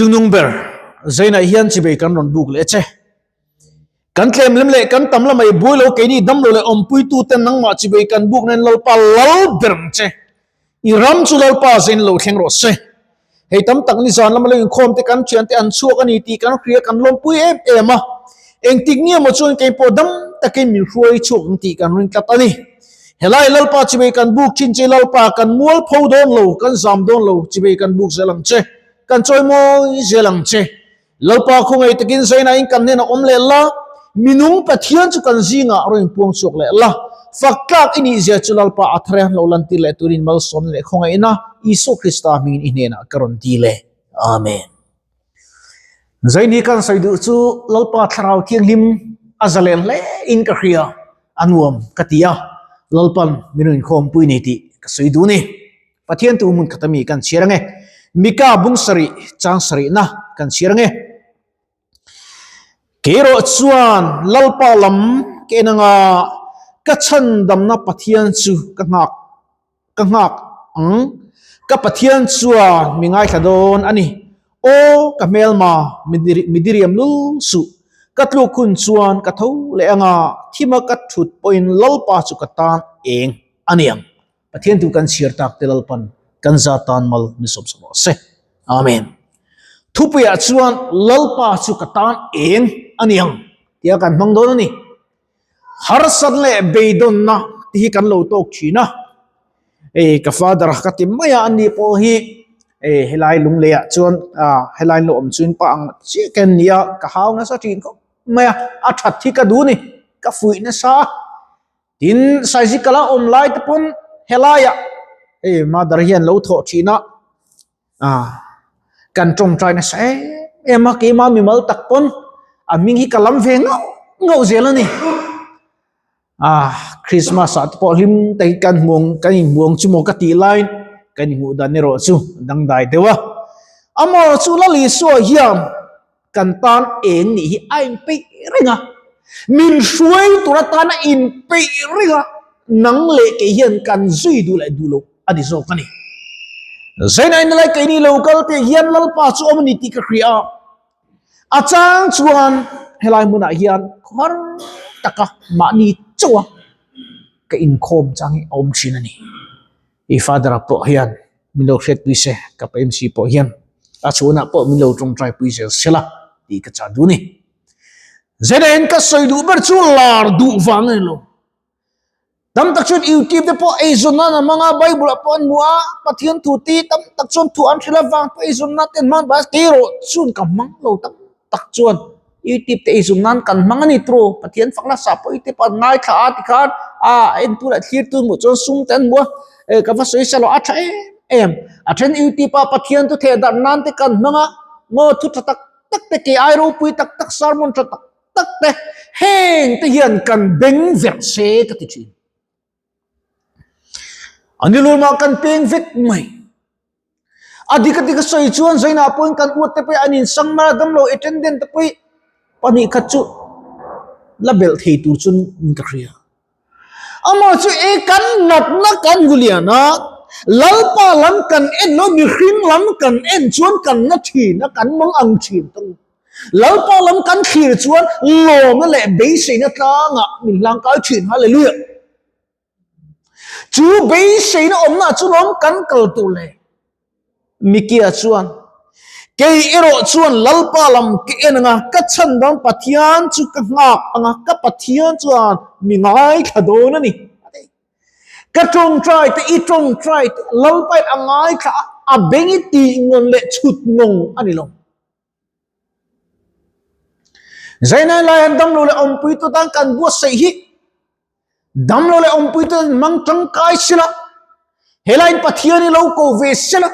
Chungnung ber, Zainah hian chibei kan rawn buk leh che. Kan tlem lem leh kan tam lamah i buai lo, keini damlo leh awmpuituten nangmah chibei kan buk nen Lalpa lal ber ang che. I ram chu Lalpa Zain lo thleng rawh se. Hei tam tak nizan lama lo inkhawm te kan thiante an chhuak a ni tih kan hria kan lawmpui em em a. Engtik nge maw chuan kei pawh dam takin min hruai chhuak ang tih kan ring tlat a ni. Helai Lalpa chibei kan buk thin che Lalpa kan mual pho dawn lo, kan zam dawn lo, chibei kan buk zel ang che, kan chawi mawi zel ang che. Lalpa khawngaih takin Zaina in kan hnenah awm leh la, minung Pathian chu kan zingah rawn inpuang chhuak leh la, fak tlak i nih zia chu Lalpa a thar hian lo lantir leh turin malsawmna leh khawngaihna Isua Krista hmingin i hnenah ka rawn ti le. Amen. Zaini kan sawi duh chu Lalpa Thlarau Thianghlim a zalen hle in ka hria, a nuam ka ti a, Lalpan min rawn inkhawmpui ni tih ka sawi duh ni. Pathian tu hmun khat ami kan chhiar ange. Mika bung sarih chang sarihna kan chhiar ange. Keirawh chuan Lalpa lam ka en anga ka chhandamna Pathian chu ka nghak ka nghak ang. Ka Pathian chuan mi ngaithla dawn a ni. Aw ka hmelma mi diriam lul suh. Ka tluk hun chuan ka tho leh anga thima ka thut pawhin Lalpa chu ka tan eng a ni ang. Pathian tu kan chhiar tak te Lalpan kan za tan mal min sawm sak rawh se. Amen. Thupuiah chuan Lalpa chu ka tan eng a ni ang tia kan hmang dawn a ni. Harsat leh beidawnna te hi kan lo tawk thin a. Ei ka father ka ti mai a ani pawh hi ei helai lungleiah chuan ah helai lo awm chuan pa ang chiah ka ni a ka hau nasa thin khawp mai a a that hi ka duh a ni ka fuih nasa a. Tin, Saizikala awm lai te pawn helaiah hei mother hian lo thawh thin a, ah kan tawngtai nasa em em a, keimah mimal tak pawn a hming hi ka lam ve ngauh ngauh zel a ni. Ah Christmas ah te pawh hlim takin kan hmu ang kan inhmu ang chu maw ka tih laiin kan inhmuh dan erawh chu a dangdai deuh a. Amaw chu Lal Isua hian Kan tan eng nih hi a inpeih reng a, min hruai tur atana inpeih reng a, nang leh kei hian kan zui duh leh duh lo a ni zawk a ni. Zaina in lai keini lo kal teh hian Lalpa chu awm a ni tih ka hria a, a chang chuan helai hmunah hian khawhar taka mahni chauh a ka inkhawm chang hi a awm thin a ni. I father ah pawh hian min lo hriatpui se, ka pa MC pawh hian a chhunah pawh min lo tawngtai pui zel sela tih ka chah duh a ni. Zn ka sawi duh ber chu lar duh vang a ni lo. Tam tak chuan YouTube te pawh eizawn nan a hmang a, Bible ah pawh an hmu a, Pathian thu te tam tak chuan thu an hrilh avang pawh eizawn nan te an hmang a, kerawh chuan ka hmang lo tam tak chuan YouTube te eizawn nan kan hmang a ni tiraw Pathian fak nasa pawh YouTube ah an ngaithla a tikhan a entu leh thlirtu hmuh chuan sum te an hmu a eh ka va sawi sa lo a tha em em a then YouTube ah Pathian thu theh darh nan te kan hmang a maw thu tha tak tak te kei ai ropui tak tak sermon tha tak tak te heng te hian kan beng verh se ka ti thin a ni lawmah kan peng vek mai. A dik a dik a sawi chuan Zainah pawhin kan uat te pawh an insang mar a damlo attendant te pawh pahnih khat chu la belh thei tur chuan in ka hria. Amah chu e kan natna kan hmu lian a, Lalpa lam kan en lo mihring lam kan en chuan kan na thin a kan mang ang thin tawng. Lalpa lam kan thlir chuan lawmna leh beiseina tlangah min hlangkai thin. Hallelujah! Chu beiseina awmna chu lawm kan kal tur le. Mikia chuan, Kei erawh chuan Lalpa lam ka en anga, ka chhandam Pathian chu ka nghak anga, ka Pathian chuan mi ngaithla dawn a ni. Ka tawngtai te, i tawngtai te, Lalpa in a ngaithla a, a beng i tih ngawn leh chhut ngawng a ni lo. Zainai lai an damlo leh awmpuitu tan kan buatsaih hi Damlo leh awmpui te mang tangkai sila, helaiin Pathian hi lo ko ve sila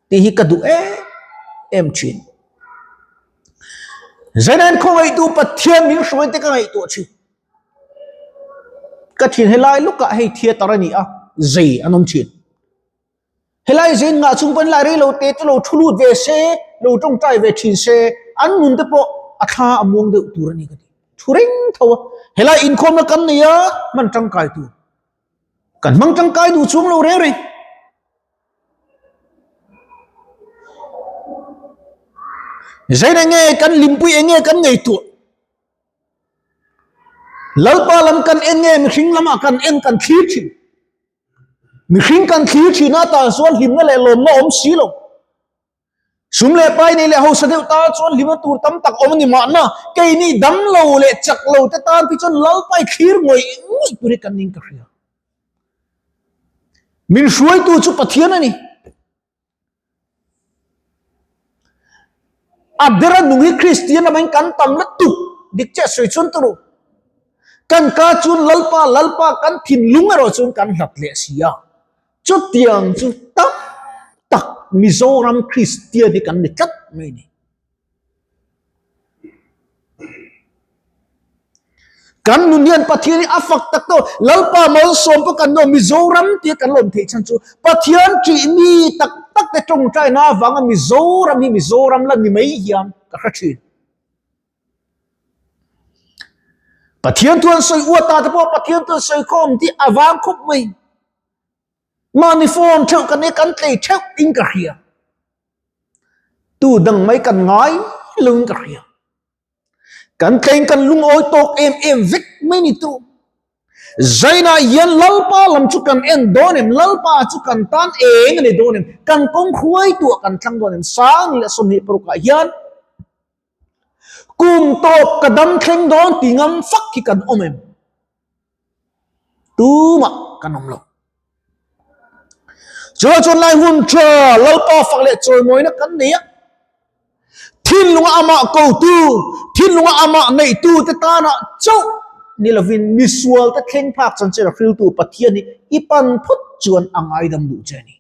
tih hi ka duh em em thin. Zainain khawngaihtu Pathian min hruai te ka ngaihtuah thin. Ka thin helai lukah hei theatre a ni a, zei an awm thin. Helai zin ngah chung pawn lai reilo te chu lo thu lut ve se, lo tawngtai ve thin se, an nun te pawh a thla a muang deuh tur a ni ka ti. Thu reng tho a, helai inkhawmna kan nei a, hman tangkai tur. Kan hmang tangkai duh chuang lo reng reng. Zain enge kan limpui enge kan ngaihtuah? Lalpa lam kan en nge mihring lamah kan en kan thlir thin? Mihring kan thlir thin a tan chuan hlimna leh lawmna awm si lo. Sum leh pai nei leh hausa deuh tan chuan hlimna tur tam tak awm a ni mahna, keini dam lo leh chak lo te tan phei chuan Lalpa i thlir ngawih ngawih tur hi kan ning ka hria. Min hruaitu chu Pathian a ni. A bera nung hi Kristian lamain kan tam lutuk dik chiah sawi chuan tawh lo. Kan ka chuan Lalpa Lalpa kan thinlung erawh chuan kan hlat leh si a. Chutiang chu tam tak Mizoram Kristian hi kan ni tlat mai a ni. Kan nun hian Pathian hi a fak tak tawh. Lalpa malsawm pawh kan nuam Mizoram tia kan lawm theih chhan chu Pathian ṭih mi tak tak te ṭawngṭaina avanga Mizoram hi Mizoram la ni mai hian ka hre ṭhin. Pathian thu an sawi uat ta te pawh Pathian thu an sawi khawm tih a vang khawp mai. Mahni phone ṭheuh kan nia kan tlei ṭheuh in ka hria. Tu dang mai kan ngai lo in ka hria. Kan tlein kan lungawi tawk em em vek mai ni tu. Zainah hian Lalpa lam chu kan en dawn em? Lalpa chu kan tan eng a ni dawn em? Kan kawng hruaituah kan thlang dawn em? Sang leh 26 ah hian kum tawp ka dam thleng dawn ti ngam fak hi kan awm em? Tumah kan awm lo. Chula chuan lai hun tha Lalpa fak leh chawimawina kan nei a. Thinlunga amah kotu, thinlunga amah neihtu te tana chauh ni lovin misual te thleng phak chanchin a hriltu Pathian hi i pan phawt chuan a ngaidam duh che a ni.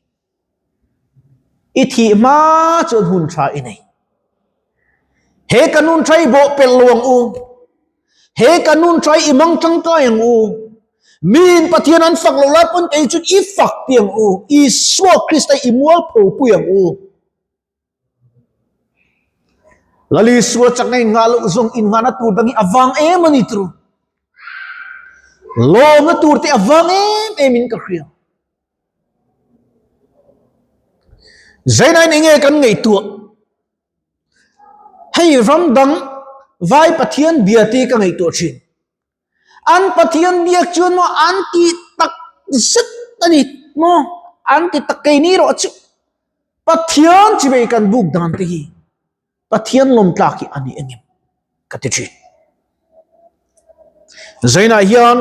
I thih hma chuan hun tha i nei. He kan hun tha i bawh pelh lo ang u. He kan hun tha i mang tangkai ang u. Miin Pathian an fak lo lai pawn kei chuan i fak ti ang u. Isua Krista i mualpho pui ang u. Lal Isua chakna in nghah loh zawng in nghahna tur dang hi a vang em a ni turu. Lawmna tur te a vang em em in ka hria. Zainain enge kan ngaihtuah? Hei ram dang vai Pathian bia te ka ngaihtuah thin. An Pathian biak chuan maw an ti tak zet a ni maw? An ti tak keini erawh chu Pathian chivei kan buk dan te hi Pathian lawm tlak hi a ni engem ka ti thin. Zainah hian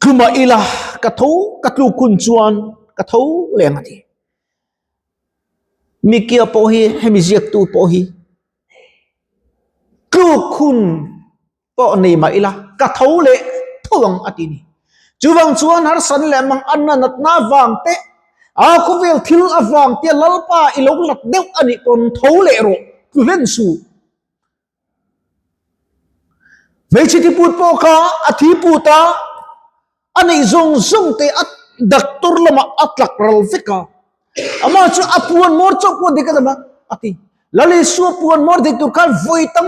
Tlumah ila ka tho ka tluk hun chuan ka tho leng a ti. Mikia pawh hi hemi ziaktu pawh hi tluk hun pawh nei mah ila ka tho leh tho ang a ti ni. Chuvang chuan harsan leh mang anna natna vang te a khawvel thil avang te Lalpa i lo lat deuh a nih pawn tho leh rawh tlu hlen suh. Hmeichhe thi put pawh kha a thi put a, a neih zawng zawng te a doctor lamah a tlak ral vek a. Amah chu a puan mawr chauh pawh dik a dam a, a ti. Lal Isua puan mawr dik tur khan vawi tam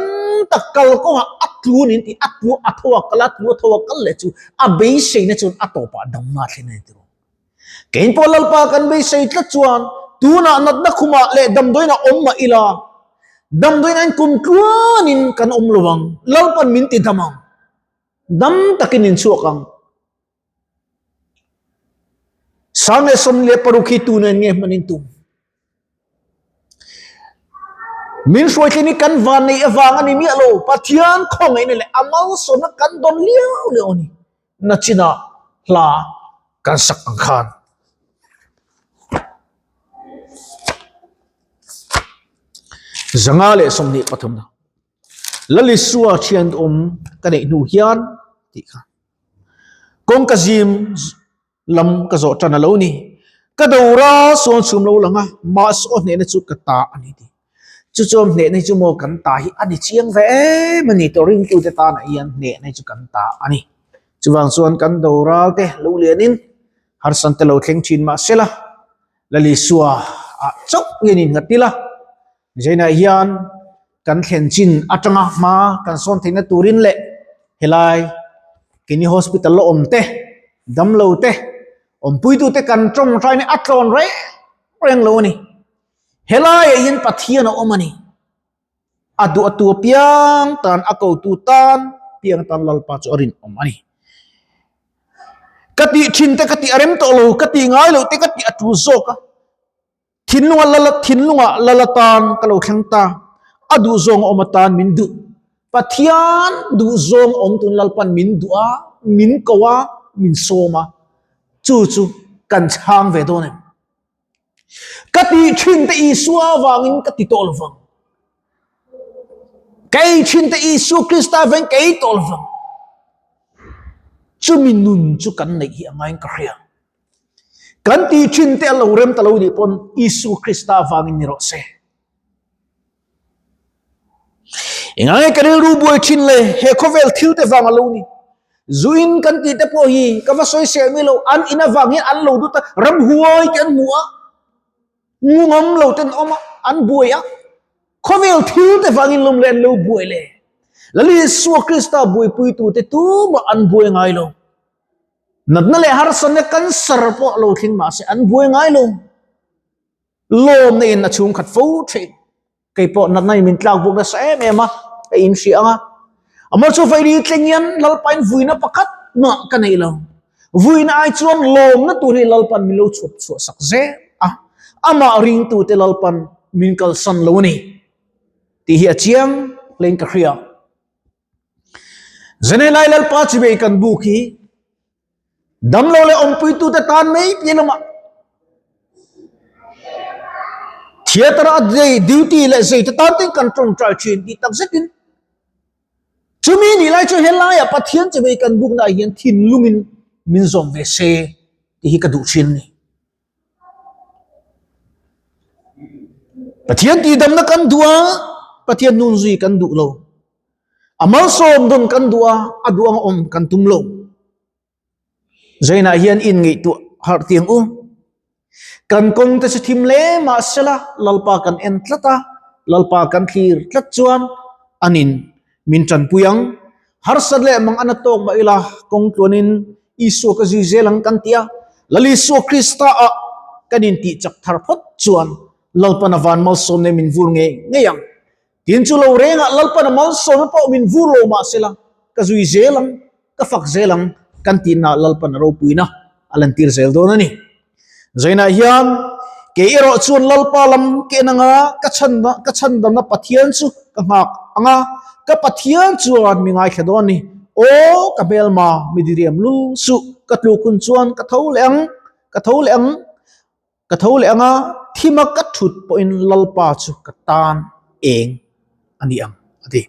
tak kal kawngah a tlu niin tih a tlu a tho a kal a, tlu a tho a kal leh chu a beiseina chuan a tawpah damna a thlen a ni tiraw. Kein pawh Lalpa kan beisei tlat chuan tunah natna khumah leh damdawiinah awm mah ila, damdawiinah in kum tluanin kan awm lo ang, Lalpan min ti dam ang, dam takin in chhuak ang. 116 hi tunen nge hman in tum? Min hruaithlin hi kan van neih avang a ni miah lo, Pathian khawngaihna leh a malsawmna kan dawn liau liau a ni. Nachinah hla kan sak ang khan. 523 na. Lalisua thian awm ka neih hnu hian tih kha. Kawngka zim lam ka zawh tan a lo ni. Ka dora sawn chhum lo lang a, mahse aw hnehna chu ka ta a ni tih. Chu chuan hnehna hi chu maw kan ta hi a ni chiang ve em a ni tawh ringtute tanah hian hnehna hi chu kan ta a ni. Chuvang chuan kan doral te lo lianin harsan te lo thleng thin mahsela Lalisua ah chauh hian innghat ila. Zainah hian kan thlen chin atanga hma kan sawn theihna turin leh helai keini hospital la awm te, damlo te, awmpuitute kan tawngtaina a tlawn reng reng lo a ni. Helaiah hian Pathian a awm a ni. A duh a tu piang tan, a kotu tan piang tan Lalpa chu a rinawm a ni. Ka tih thin te ka tih a rem tawh lo, ka tih ngai loh te ka tih a tul zawk a. Thinlunga lala thinlunga lala tan ka lo thleng ta, a duh zawng awm atan min duh. Pathian duh zawng awm tun Lalpan min duh a, min ko a, min sawm a. Chu chu kan chhang ve dawn em? Ka tih thin te Isua avangin ka ti tawh lovang. Ka ei thin te Isua Krista avangin ka ei tawh lovang. Chumi nun chu kan neih hi a ngaiin ka hria. Kan tih thin te a lo rem ta lo nih pawn Isua Krista avangin ni rawh se. Engange ka rilru buai thin le he khawvel thil te vang a lo ni. Zuin kan tih te pawh hi ka va sawi seh mi lo an in avang hian an lo dut a ramhuai te an hmu a ngungam lo ten awm a an buai a khawvel thil te vangin lawm le an lo buai le. Lal Isua Krista buaipui tu te tumah an buai ngai lo. Natna leh harsatna cancer pawh lo thleng mah se an buai ngai lo. Lawmna in a chhung khat fo thin. Kei pawh natna in min tlak buk nasa em em a, ka in hria ang a. Amah chu vairi tleng hian Lalpain vuina pakhat mah ka nei lo. Vuina ai chuan lawmna tur hi Lalpan min lo chhuap chhuah sak zel a. Amah ringtute Lalpan min kalsan lo a ni tih hi a chiang hlein ka hria. Zanelai Lalpa chivei kan buk hi Damlo leh awmpuitute tan mai piah lamah theatre a zei duty leh zeite tan te kan tawngtai thin tih tak zetin chumi nih lai chu helaiah Pathian che mai kan buknaah hian thinlungin min zawm ve se tih hi ka duh thin a ni. Pathian tihdamna kan duh a, Pathian nun zui kan duh lo. A malsawm dawn kan duh a, a duh anga awm kan tum lo. Zainah hian in ngaihtuah harh tiang u. Kan kawng te chu thim hle mahsela Lalpa kan en tlat a, Lalpa kan thlir tlat chuan anin min tanpui ang. Harsat leh mang ana tawk mah ila kawng tluanin Isua ka zui zel ang kan ti a, Lal Isua Krista ah kan intih chak thar phawt chuan Lalpan a van malsawm nei min vur ngei ngei ang. Tin chu lo rengah Lalpan a malsawmna pawh min vur lo mah sela, ka zui zel ang, ka fak zel ang kan tihna Lalpan a ropuina a lantir zel dawn a ni. Zainah hian kei erawh chuan Lalpa lam ken anga ka chhan ka chhandamna Pathian chu ka nghak anga ka Pathian chuan mi ngaithla dawn a ni. Aw ka hmelma mi diriam lu suh, ka tluk hun chuan ka tho leh ang, ka tho leh ang. Ka tho leh anga thima ka thut pawhin Lalpa chu ka tan eng a ni ang, a ti.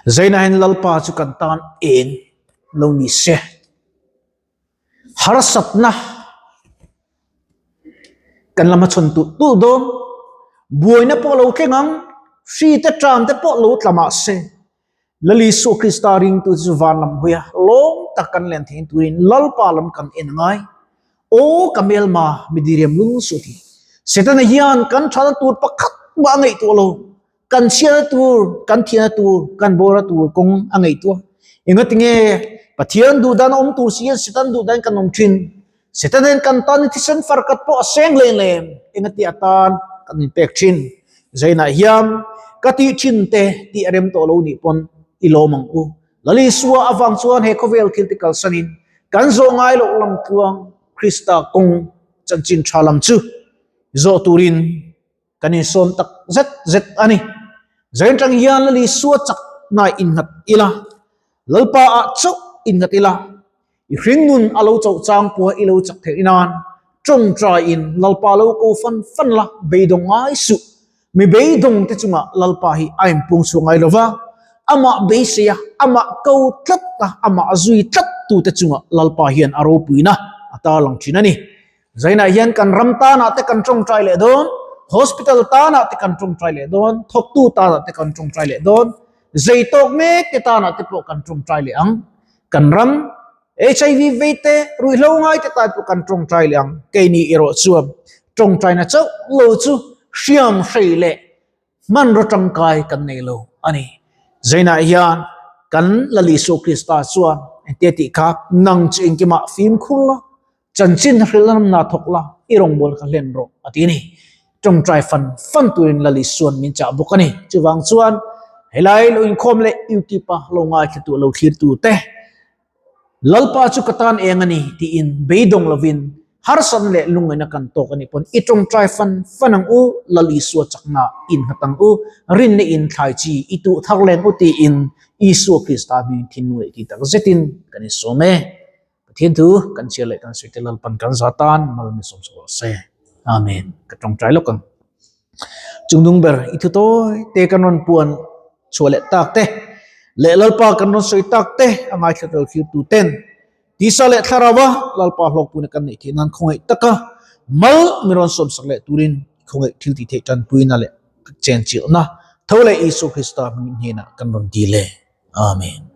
Zainahin Lalpa chu kan tan eng lo ni se. Harsatna kan lama chhawn tulh tulh dawn, buaina pawh lo thleng ang, hri te ṭan te pawh lo tla mah se, Lal Isua Krista ringtu chu van lam hawi a, lawm tak kan len theih turin Lalpa lam kan en a ngai. Aw ka hmelma, mi diriam lung suh ti. Setana hian kan thana tur pakhat mah a ngaihtuah lo. Kan chhiatna tur, kan thiahna tur, kan bawrna tur kawng a ngaihtuah. Engatinge Pathian duhdan a awm tur si hian Setan duhdan kan awm thin. Setan hian kan tan thisen farkat pawh a seng hlei lem engati atan kan inpek thin. Zainah hian ka tih thin te tih a rem tawh lo nih pawn i lawm ang u. Lal Isua avang chuan he khawvel thil ti kalsanin kan zawh ngai loh lam tluang Krista kawng chanchin tha lam chu zawh turin kan insawn tak zet zet a ni. Zain tang hian Lal Isua chakna innghat ila, Lalpa ah chauh innghat ila, i hringnun a lo chauh chang pawha i lo chak theih nan tawngtaiin Lalpa lo ko fan fan la, beidawng ngai suh. Mi beidawng te chungah Lalpa hi a inpung chhuak ngai lova, amah beisei a, amah ko tlat a, amah zui tlat tute chungah Lalpa hian a ropuina a tarlang thin a ni. Zainah hian kan ram tanah te kan tawngtai leh dawn, hospital tanah te kan tawngtai leh dawn, thawktu tanah te kan tawngtai leh dawn, zei tawk mek te tanah te pawh kan tawngtai leh ang. Kan ram HIV vei te, ruihhlo ngai te tan pawh kan tawngtai leh ang. Keini erawh chuan tawngtaina chauh lo chu hriam hrei leh hmanraw tangkai kan nei lo a ni. Zainah hian kan Lal Isua Krista chuan engtia tih kha nang chu engkimah fimkhur la. Chanchin hrilh ram na thawk la, i rawngbâwl kha hlen rawh, a ti a ni. Ṭawngṭai fan fan turin Lal Isua'n min chah bawk a ni. Chuvang chuan, helai lo inkhawm leh YouTube-a lo ngaithlatu lo thlirtu te, Lalpa chu ka tan eng a ni tiin beidawng lovin harsatna leh lungngaihna kan tawk a nih pawn i ṭawngṭai fan fan ang u, Lal Isua chakna innghat ang u, rinna in thlai chi i tuh thar leng u tiin Isua Krista hming thinlung leh tih tak zetin kan insawm e. Pathian thu kan chhiar leh kan sawi te Lalpan kan za tan mal mi sawm sak rawh se. Amen. Ka tawngtai lawk ang. Chungdung ber i thu tawi te kan rawn puan chhuah leh tak te leh Lalpa kan rawn sawi tak te a ngaithla tel thlir tu ten tisa leh thlarau a Lalpa hlawkpui na kan neih theih nan khawngaih taka mal mi rawn sawm sak leh turin i khawngaih thil tih theih tanpuina leh chenchilhna tho leh Isua Krista hming hnenah kan rawn dil e. Amen.